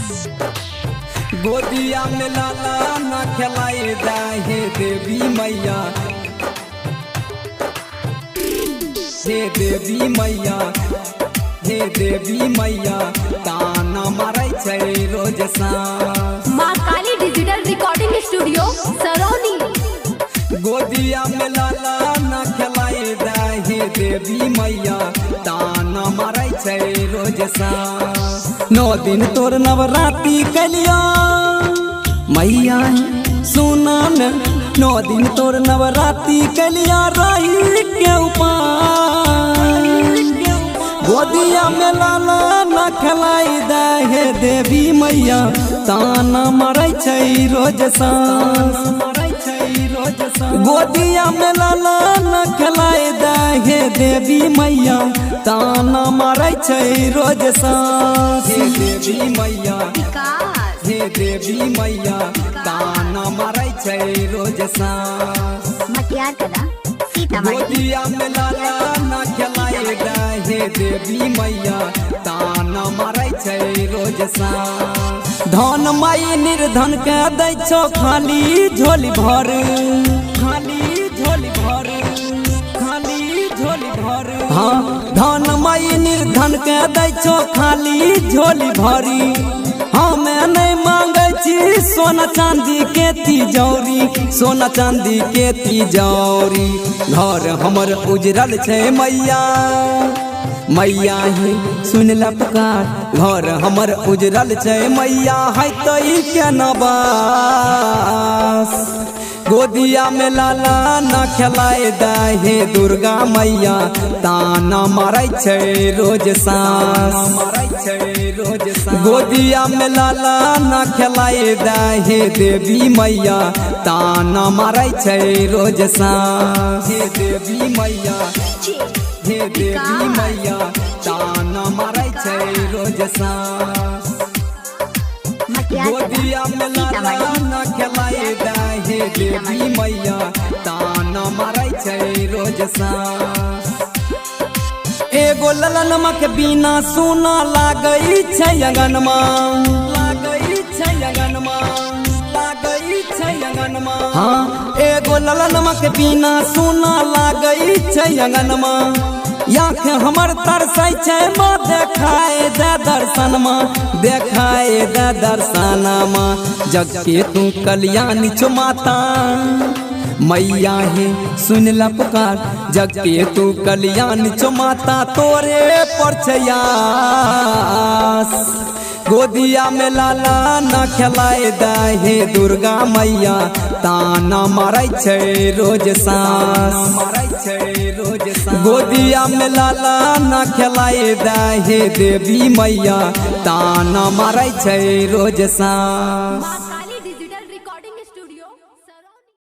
गोदिया में लाला ना खेलाए दाहे देवी मैया, हे देवी मैया, हे देवी मैया, ताना मारै छै रोज साँझ। माँ Kali digital recording studio Sarauni. गोदिया में लाला ना खेलाए दाहे देवी मैया, ताना मारै छै रोज साँझ। 9 दिन तोर नवरात्रि कलिया मैया सोना न, 9 दिन तोर नवरात्रि कलिया रही के उपाय। गोदिया में लाला ना खेलाई दे देवी मैया, ताना मारै छै रोज साँझ। गोदिया में लाला ना खेलाई दे देवी मैया, ताना मारै छै रोज साँझ। हे देवी मैया, हे देवी मैया, ताना मारै छै रोज साँझ। मटियार कला सीतामढ़ी। गोदिया में लाला ना खेलाए दे देवी मैया, ताना मारै छै रोज साँझ। धन माई निर्धन के दै छौ खाली झोली भर, खाली झोली भर, खाली झोली भर। हाँ, धन माई निर्धन के दै छौ खाली झोली भरी। हमे नहीं मांगै छी सोना चांदी के तिजोरी, सोना चांदी के तिजोरी। घर हमर उजरल छै मैया, मैया हे सुन ल पुकार। घर हमर उजरल छै मैया, है तई के नवास। गोदिया में लाला ना खेलाए दे दुर्गा मैया, ताना मारै छै रोज साँझ। गोदिया में लाला ना खेलाए दे देवी मैया, ताना मारै छै रोज साँझ। हे देवी मैया, हे देवी मैया, ताना मारै छै रोज साँझ। गोदिया में लाला ना खेलाए दे देवी मैया, ताना मारै छै रोज साँझ। एगो ललनमा के बिना सोना लागै छै अंगनमा, लागै छै अंगनमा, लागै छै अंगनमा। हाँ, एगो ललनमा के बिना सोना लागै छै अंगनमा। आँख हमर तरसै छै माँ, देखाए दे दर्शनमा, देखाए दे दर्शनमा। जग के तू कल्याण छो माता मैया, हे सुन ल पुकार। जग के तू कल्याण छो माता, तोरे पर छै आस। गोदिया में लाला ना खेलाए दे दुर्गा मैया, ताना मारै छै रोज साँझ। गोदिया में लाला ना खेलाए दे देवी मैया, ताना मारै छै रोज साँझ।